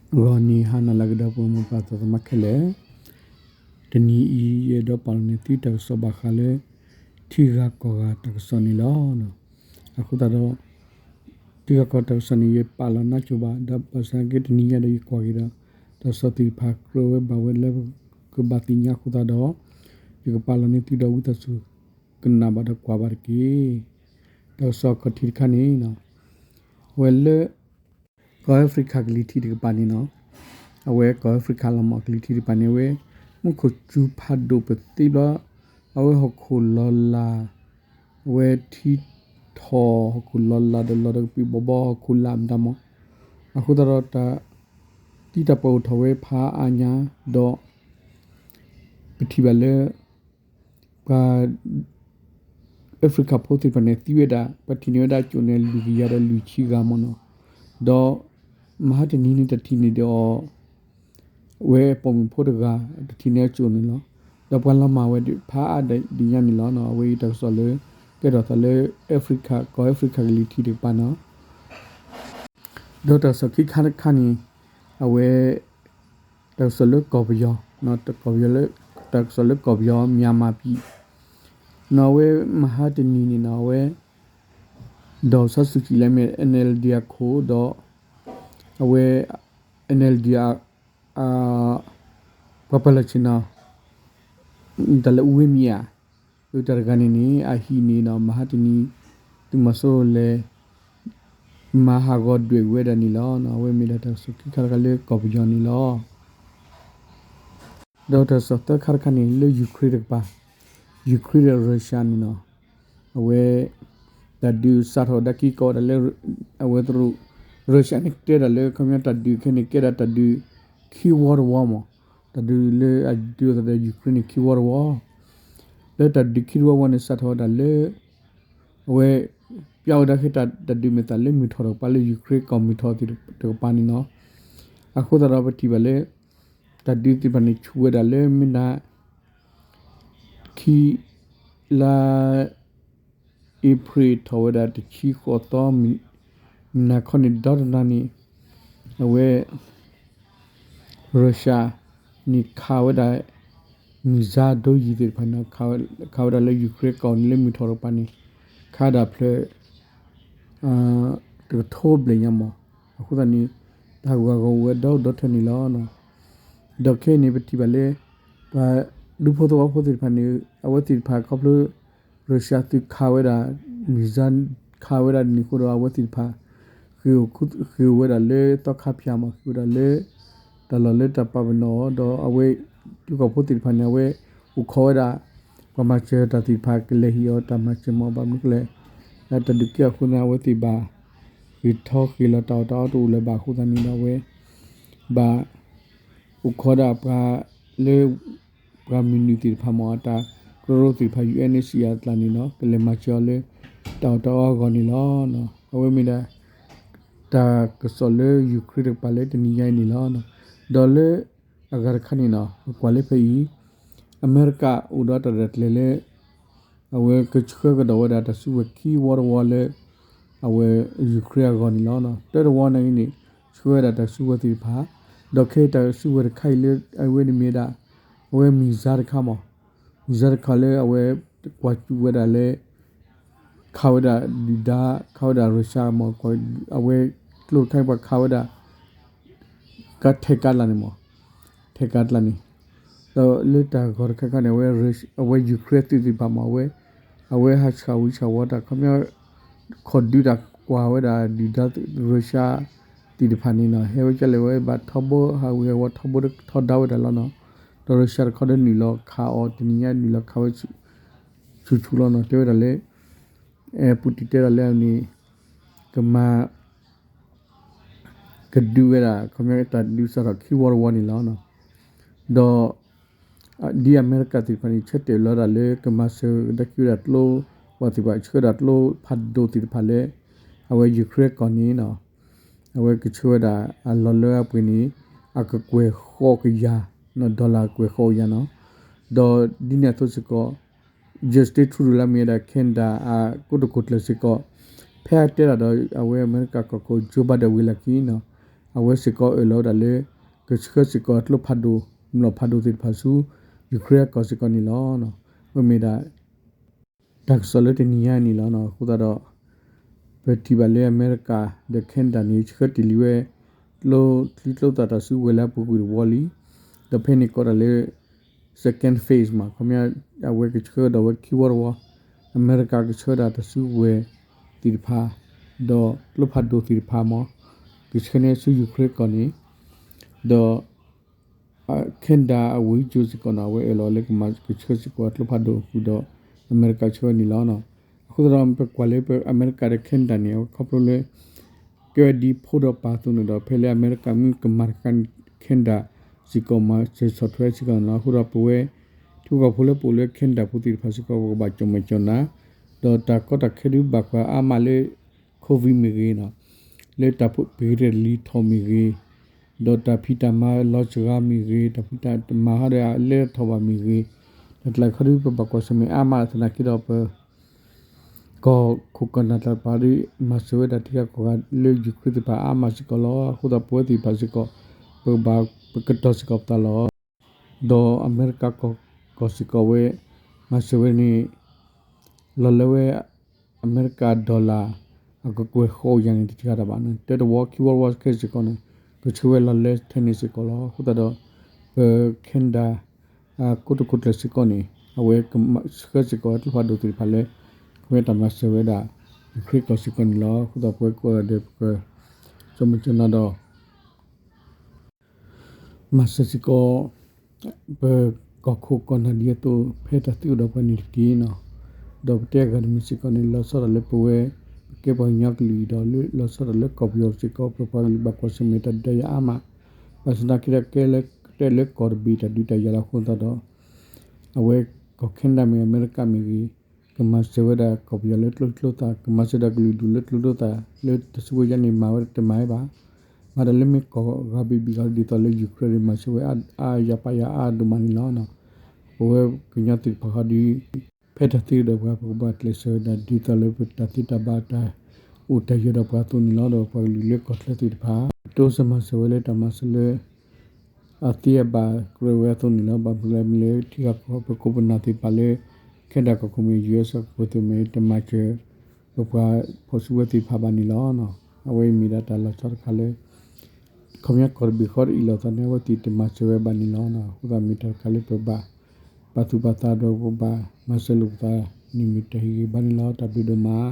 ဂီၤနံၤဟါနၤလၢအဂ့ၤ ဒီပုၢ်ဝဲၢ်မိၢ်ပၢ်သးသမါခဲလၢာ်, တနံၤအံၤ ယအဲၣ်ဒိးပာ်လီၤန့ၢ်သုတၢ်ကစီၣ်ဘၣ်ဃးလၢ ထံဂၤကီၢ်ဂၤတၢ်ကစီၣ်န့ၣ်လီၤ. အဃိသတးဒီး ထံဂၤကီၢ်တၢ်ကစီၣ်န့ၣ် ယပာ်လီၤနါစိၤဘၣ် ဒီးဘၣ်ဆၣ်က့ တနံၤညါဒီးယကွၢ်က့ၤဒီး တၢ်ကစီၣ်သ့ၣ်တဖၣ်ကြၢးဝဲဘၣ်ဝဲလၢ ကဘၣ်သ့ၣ်ညါအဃိသတးဒီး ယကပာ်လီၤန့ၢ်သုဒီးဝံသးစူၤ ကနၣ်ဘၣ်ဒီးကွၢ်ဘၣ်တက့ၢ်. တၢ်ကစီၣ်ခီၣ်ထံးတခါန့ၣ် အဝဲလၢ ကီၢ်အၣ်ဖရံးကၤကလံၤထံးတကပၤန့ၣ်နီၤ, အဝဲကီၢ်အၣ်ဖရံးကၤလီၤမး ကလံၤထံးတကပၤန့ၣ် အဝဲ မူခိၣ်စူၤဖးဒိၣ်ပသ့ဘျီ, အဝဲဟီၣ်ခိၣ်လီၤလး, အဝဲထံထီၣ်ဟီၣ်ခိၣ်လီၤလးဒီးလီၤဒီးကပံာ်ဘီဘီဟီၣ်ခိၣ်လၢ်မတၤမး, အဃိသတးဒီးတၢ် သံတၢ်ပှၢ်အိၣ်ထီၣ်ဝဲဖးအါညါ, ဒီး ပထံၣ်ဘၣ်လၢ ပှၤ အၣ်ဖရံးကၤဖိသ့ၣ်တဖၣ်န့ၣ် သံဝဲဒၣ် ပှၤထံၣ်န့ၢ်ဝဲဒၣ်အစိၣ်န့ၣ် လွံၢ်ကယၤဒီးလွံၢ်ဆံဂၤမ့ၢ်နီၤ, ဒီး မဟါတနံၤန့ၣ် တၢ်ထံၣ်န့ၢ်ဒီး ဝဲပိာ်မုၣ်ဖိတဂၤ တၢ်ထံၣ်န့ၢ်အစိၣ်န့ၣ်လီၤ. ဒီးပှၤလီၤမၢ်ဝဲဒၣ်ဖးအါဒၣ်ဒ်ညါန့ၣ်လီၤ. အဝဲအံၤတၢ်ကစီၣ်လၢ ကဲထီၣ်သးလၢ အၣ်ဖရံးကၤ ကီၢ်အၣ်ဖရံးကၤကလံၤထံးတကပၤနီၤ. ဒီးတၢ်ကစီၣ်ခံခါတခါန့ၣ် အဝဲ တၢ်ကစီၣ်လၢကီၢ်ပယီၤ, ကီၢ်ပယီၤလၢ တၢ်ကစီၣ်လၢကီၢ်ပယီၤ မြန်မာပြည် နီၤ အဝဲမဟါတနံၤန့ၣ်နီၤ အဝဲ ဒေါ်အောင်ဆန်းစုကြည် လၢမ့ၢ် NLD အခိၣ်ဒီး အဝဲ NLD အ ပှၤပၢၤလီၢ်ဆ့ၣ်နီၤ တၢ်လၢ ဦးဝင်းမြင့် ဧါ, အတၢ်တဂၤန့ၣ်န့ၣ် အဟံၣ်န့ၣ်နီၤ မဟါတနံၤ သုးမီၤစိရိၤလဲၤ မၤဟးဂီၤဒွဲၣ်ဝဲဒၣ်န့ၣ်လီၤ. အဝဲမ့ၢ်ဒၣ်တၢ်ကစီၣ်ခံခါတခါလၢကီၢ်ပယီၤန့ၣ်လီၤ. ဒီးတၢ်ကစီၣ်သၢခါတခါန့ၣ် လၢယူၤခရ့ၣ်တကပၤ, ယူၤခရ့ၣ်ဒီးရၢၡါန့ၣ်နီၤ, အဝဲ တၢ်ဒုးစးထီၣ်ဝဲဒၣ်ခံကီၢ်ဝဲဒၣ်လၢ အဝဲသရူး ရၢၡါန့ၣ်တဲဒၣ်လၢ ခီပညီတၢ်ဒုးခဲန့ၣ် ကဲဒၣ်တၢ်ဒုးခံဝီတဝီမး, တၢ်ဒုးလၢအဒုးအသးဒီးယူၤခရ့ၣ်န့ၣ် ခံဝီတဝီ, လၢတၢ်ဒုးခံတဝီဝီန့ၣ် စးထီၣ်ဝဲဒၣ်လၢ အဝဲ ပျၢ်ဝဲဒၣ်ခဲတၢ်ဒုးမ့ၢ်သးလၢမုၢ်ထီၣ်တကပၤလၢယူၤခရ့ၣ်ကီၢ်မုၢ်ထီၣ်သ့ၣ်တကပၤန့ၣ်နီၤ, အဃိသတးဒီးပထံၣ်ဘၣ်လၢ တၢ်ဒုးသ့ၣ်တဖၣ်န့ၣ် ဆူၣ်ဝဲဒၣ်လၢမ့ၢ်ဒၣ် ခံ လါအ့ဖြ့ၣ်ထီၣ်ဝဲဒၣ်တဆံဃိးသီ မုၢ်နၤခီန့ၣ်ဒီတနၤန့ၣ် အဝဲ ရၢၡါန့ၣ်ခးဝဲဒၣ် မံၤစါဒိယံၤသ့ၣ်တဖၣ်န့ၣ် ခးဝဲဒၣ်လၢယူၤခရ့ၣ်ကီၢ်န့ၣ်လၢမုၢ်ထီၣ်တကပၤန့ၣ် ခးဒၣ်ဖျၢၣ် တကထိဘျဲၣ်ညါမး, အဃိသတးန့ၣ် တၢ်ဟးဂူာ်ဟးဂီၤအိၣ်ဝဲဒီဒီထၢန့ၣ်လီၤ. ဒီးခဲအံၤန့ၣ် ပထံၣ်ဘၣ်လၢ ပှၤဒူဖိသဝီဖိသ့ၣ်တဖၣ်န့ၣ် အဝဲသ့ၣ်တဖၣ်ခီဖျိ ရၢၡါသုးခးဝဲဒၣ် မံၤစါခးဝဲဒၣ်န့ၣ်အဃိဒီး အဝဲသ့ၣ်တဖၣ် ဃ့ၢ်အိၣ်ဝဲဒၣ်လၢသီခါဖၠၣ်မး ဃ့ၢ်ဝဲဒၣ်လၢ တၢ်လီၢ်လၢတၢ်ပာ်ပနီၣ်အီၤ ဒီးအဝဲ ထံဖိကီၢ်ဖိသ့ၣ်တဖၣ်န့ၣ် အဝဲအိၣ်ခိးဝဲဒၣ် ပှၤမၤစၢၤတၢ်သ့ၣ်တဖၣ်ကလဲၤဟ့ၣ်အီၤတၢ်မၤစၢၤမး ဘၣ်မနုၤလဲၣ် လၢတၢ်ဒုးကဲအဃိန့ၣ် အဝဲသ့ၣ်ဘၣ် ဃ့ၢ်ထီၣ်ဃ့ၢ်လီၤတၢ်အီၣ်တၢ်အီတအိၣ်လၢၤဘၣ်အဃိသတးန့ၣ်ဒီး အဝဲ ဘၣ် အိၣ်ခိးဒၣ်ပှၤလၢ ပှၤမုၢ်နုာ်သ့ၣ်တဖၣ်မ့ၢ်အတၢ်ကရၢကရိသ့ၣ်တဖၣ် ယူၤအဲၣ်အ့ၣ်စံၣ်အၤ အကျါန့ၣ်လီၤ ကလဲၤမၤစၢၤအီၤလၢ တၢ်အီၣ်တၢ်အီအဂီၢ်န့ၣ်လီၤ. အဝဲမ့ၢ်ဒၣ် တၢ်ကစီၣ်လၢယူၤခရ့ၣ်တကပၤလၢတနံၤညါအံၤန့ၣ်လီၤ. ဒီးလၢ အဂၤတခါန့ၣ်နီၤ ပကွၢ်လၢဖဲအံၤ အမဲရကၤအိၣ်ဒီးတၢ်ရဲၣ်တၢ်ကျဲၤလၢ အဝဲကဆှၢကဒီးဝဲဒၣ်တၢ်စုကဝဲၤခံဝီတဝီလၢ အဝဲယူၤခရ့ၣ်အဂီၢ်န့ၣ်လီၤ. တၢ်တဝီန့ၣ်အံၤန့ၣ် ဆှၢဝဲဒၣ်တၢ်စုကဝဲၤသ့ၣ်တဖၣ် ဒီးခဲအံၤတၢ်စုကဝဲၤတခါအံၤလၢအဝဲန့ၣ်မ့ၢ်ဒၣ် အဝဲမံၤစါတခါမး မံၤစါတခါလၢအဝဲကွၢ်စူၣ်ဝဲဒၣ်လၢ ခးဝဲဒၣ်ဒုၣ်ဒါ ခးဝဲဒၣ်ရၢၡါမး အဝဲကျိတခါအံၤပှၤခးဝဲဒၣ် ကထဲးကးတကျါန့ၣ်မး ထဲးကးတကျါန့ၣ် ဒီးလၢတၢ်ဂီၤတခါခါန့ၣ် အဝဲယူၤခရ့ၣ်သုးသ့ၣ်တဖၣ်မး အဝဲ အဝဲဟးဆှၣ်ဝံၤဆှၣ်ဝီတၢ်ခီပညီ ခိးဒုးတၢ်ကွၢ်ဝဲဒၣ်ဒုၣ်ဒါရၢၡါသ့ၣ်တဖၣ်န့ၣ်နီၤ ဟဲဝဲကလဲၣ်ဝဲဘၣ်ထီဘိဟးဝံၤဟးဝီထီဘိထီဒါဝဲဒၣ်လီၤနီၤ ဒီးရၢၡါတခီဒီးနုာ်လီၤခးအီၤ တနံၤညါနုာ်လီၤခးဝဲ ဆူၣ်ဆူၣ်လီၤနီၤ တဲဝဲဒၣ်လၢ ပူၣ်တံၣ်တဲဒၣ်လၢအန့ၣ် ကမၤ ကဒုးဝဲဒၣ် ခီပညီတၢ်ဒုးစးထီၣ်ခံဝီတဝီန့ၣ်လီၤ. ဒီး ဒ်အမဲရကၤသ့ၣ်တဖၣ်န့ၣ် ဆၢတဲာ်လီၤဒၣ်လၢကမၤစၢၤကဒါက့ၤဝဲဒၣ်ကျိ ပှၤသ့ၣ်တဖၣ်ဆှၢဒၣ်ကျိဖးဒိၣ်သ့ၣ်တဖၣ်လၢ အဝဲယူၤခရ့ၣ်ကီၢ်န့ၣ်နီၤ အဝဲကဆှၢဝဲဒၣ်အလီၢ်လၢအပှ့ၤန့ၣ် အကကွဲၢ်ဃိးကယၤ dollar ကွဲၢ်ဃိးကယၤနီၤ ဒီးဒ်န့ၣ်အသိးစ့ၢ်ကီး Justin Trudeau လၢအမ့ၢ်ဝဲဒၣ် Canada အကိတိာ်ခိၣ်ကျၢၢ်စ့ၢ်ကီး ဖဲအတဲဒၣ်ဒီးအဝဲအမဲရကၤကီၢ်ခိၣ် Joe Biden ဝံၤလၢခံနီၤ အဝဲစ့ၢ်ကီးအၢၣ်လီၤဝဲဒၣ်လၢ ကဆှၢစ့ၢ်ကီးအကျိဖးဒိၣ် မျိာ်ဖးဒိၣ်သ့ၣ်တဖၣ်ဆူ Ukraine အကီၢ်စ့ၢ်ကီးန့ၣ်လီၤ. အဝဲမ့ၢ်ဒၣ် တၢ်ကစီၣ်လၢတနံၤညါန့ၣ်လီၤ. အဃိသတးဒီး ပထံၣ်ဘၣ်လၢအမဲရကၤဒီး Canada န့ၣ် ဆှၢတ့ၢ်လံဝဲ ကျိချံကျိသၣ်တၢ်စုကဝဲၤလၢအပူၤကွံာ်တဝီလံ. ဒီးဖဲန့ၣ်ကိးတၢ်လၢ second phase မး ခီပညီ အဝဲကဆှၢကဒီးဝဲခံဝီတဝီ, အမဲရကၤကဆှၢဒၣ်တၢ်စုကဝဲၤသ့ၣ်တဖၣ် ဒီးကျိဖးဒိၣ်သ့ၣ်တဖၣ်မး ကဆှၢန့ၢ်ဆူ Ukraine ကီၢ်န့ၣ်, ဒီး Canada အဝဲကၠိစ့ၢ်ကီးန့ၣ် အဝဲအၢၣ်လီၤလၢကမၤကဆှၢစ့ၢ်ကီးအကျိဖးဒိၣ်ဃုာ်ဒီး အမဲရကၤဆှၢဝဲန့ၣ်လီၤ. အဃိသတးဒီး ပကွၢ်လၢပအမဲရကၤဒီး Canada န့ၣ် အဝဲခီဖျိလၢ ကဲဝဲဒ်ဖိဒီးပၢ်အသိးန့ၣ်ဒီး ဖဲလၢအမဲရကၤမ့ၢ်ကမၤတခါန့ၣ် Canada စ့ၢ်ကီးမၤစၢၤဆီၣ်ထွဲစ့ၢ်ကီးန့ၣ်လီၤ. အဃိဒီးပဝဲ ထံဖိကီၢ်ဖိလၢပအိၣ်လၢ Canada ဖိသ့ၣ်တဖၣ်စ့ၢ်ကီး ပကဘၣ်ကၠီၣ်မဲာ်ကၠီၣ်နါ, ဒီးတၢ်ကီတၢ်ခဲဒုးဘၣ်ကွၢ်အါမးလၢ COVID မ့ၢ်ဂ့ၤန့ၣ်, လၢတၢ်ပက့ၤတလံၤထီၣ်မ့ၢ်ဂ့ၤ, ဒီးတၢ်ဖံးတၢ်မၤလီၤစှၤမ့ၢ်ဂ့ၤ, တၢ်ဖံးတၢ်မၤဟီဒီးအလဲၤထီၣ်ဘၣ်မ့ၢ်ဂ့ၤ, တၢ်ကျါခီဒုးပဘၣ်ကွၢ်ဆၢၣ်မဲာ်အါမးသနာ်က့ဒီး ပ ကီၢ်ခိၣ်ကီၢ်နၢ်တဖၣ်ဒီး မၤစၢၤဝဲဒၣ်ထံဂၤကီၢ်ဂၤလၢ Ukraine သ့ၣ်တဖၣ်အါမးစ့ၢ်ကီးလီၤ. အဃိသတးပဝဲသ့ၣ်တဖၣ်စ့ၢ်ကီး ပကဘၣ်ပကတီၢ်စ့ၢ်ကီးပသးလီၤ. ဒီးအမဲရကၤကီၢ်စ့ၢ်ကီးဝဲ မၤစၢၤဝဲန့ၣ် လီၤလၢဝဲ အမဲရကၤ dollar အကကွဲၢ်ဃိးယၤန့ၣ် တကးတၢ်ဘၣ်န့ၣ် တၢတဝီခံဝီတဝီခဲစ့ၢ်ကီးန့ၣ် ကဆှၢဝဲလီၤလၢထဲန့ၣ်စ့ၢ်ကီးလီၤ. အဃိသတးဒီး ပ Canada ကိတိာ်ခိၣ်ကျၢၢ်စ့ၢ်ကီးန့ၣ် အဝဲကဆှၢစ့ၢ်ကီးကျိဖးဒိၣ်သ့ၣ်တဖၣ်လၢ ခီပညီတၢ်မၤစၢၤဝဲဒၣ် Ukraine ကီၢ်စ့ၢ်ကီးန့ၣ်လီၤ. အဃိသတးပဝဲကိးဂၤဒဲးပက ကၠီၣ်မဲာ်ကၠီၣ်နါဒီး မၤစၢၤစ့ၢ်ကီး ပကီၢ်ခိၣ်ကီၢ်နၢ်ဒ်အသိး ဖဲတၢ်သံအိၣ်ဒီးပှၤန့ၣ်တက့ၢ်န့ၣ်. ဒီးပတဲအဂၤတမံၤစ့ၢ်ကီးန့ၣ် လီၤဆီဒၣ်တၢ်လၢပဝဲ ပကဲပှၤကညီကလုာ်အံၤဒီး လၢလီၤဆီဒၣ်တၢ်လၢကီၢ်ပယီၤစ့ၢ်ကီး ပပှၤကလုာ်ဘၣ်ကွၢ်ဆၢၣ်မဲာ်တၢ်ဒုးတၢ်ယၤအါမး, ဘၣ်ဆၣ်သနာ်က့ဒီးကဲလၢ ကတဲလၢကီၢ်တဘ့ၣ်တၢ်ဒုးတၢ်ယၤလီၤ. အဃိသတးဒီး အဝဲကီၢ် Canada မ့ၢ်ဂ့ၤ အမဲရကၤမ့ၢ်ဂ့ၤ ကမၤစၢၤဝဲဒၣ်ကီၢ်ပယီၤလၢကျိချံကျိသၣ်, ကမၤစၢၤဒၣ်ကလုာ်ဒူၣ်လၢကျိချံကျိသၣ် လၢတၢ်စုကဝဲၤယါန့ၣ် မၤဝဲတမၤဝဲဘၣ်. မၤတၢ်လၢမ့ၢ်ကီၢ်ဂၤဘ့ၣ်ဘ့ၣ်ဂၤဒ်သိးလၢ Ukraine မၤစၢၤဝဲအါယၤပာ်ယၤအါဒိၣ်မးန့ၣ်လီၤ. ပဝဲကညီသ့ၣ်တဖၣ်ဃီဒီး ဖဲတၢ်သံဒီးပှၤ ပကဘၣ်ကျဲးစၢးဝဲဒၣ်ဒ်သိးလၢပတၢ်သ့တၢ်ဘၣ်တၢ်အိၣ်တၢ်ယၢၤဒီးပှၤအသိးန့ၣ်လီၤ. ဒီးပှၤကလုာ်လၢကီၢ်ချၢသ့ၣ်တဖၣ် တိစၢၤမၤစၢၤဝဲလၢတၢ်မၤစၢၤလၢ အသ့အဘၣ်ကြၢးဝဲအသိးန့ၣ်လီၤ. ဘၣ်မနုၤလဲၣ် မ့ၢ်လၢထံဂၤကီၢ်ဂၤ ပခိၣ်ပနၢ်သ့ၣ်တဖၣ်လၢ Canada ကီၢ်ခိၣ်မ့ၢ် US ကီၢ်ခိၣ်သ့ၣ်မ့ၢ် တမၤစၢၤ ပပှၤဖီၣ်စုကဝဲၤသ့ၣ်တဖၣ်ဘၣ်န့ၣ်လီၤ. အဝဲအံၤမ့ၢ်ဒၣ်တၢ်လီၤဆီတခါလၢ ခီပညီကီၢ်တဘ့ၣ်ဃီတအံးလိာ်သးန့ၣ် အဝဲသ့ၣ်တမၤစၢၤဝဲဘၣ်န့ၣ်လီၤ. အဃိသတးမ့ၢ်တၢ်တခါလၢပဘၣ် ပာ်သူၣ်ပာ်သးဒီးပဘၣ်မၤစၢၤလိာ်ပသးန့ၣ်မ့ၢ်တၢ်ဟ့ၣ်ဂံၢ်ဘါန့ၣ်လီၤ. တၢ်ဘျုးဒိၣ်မး.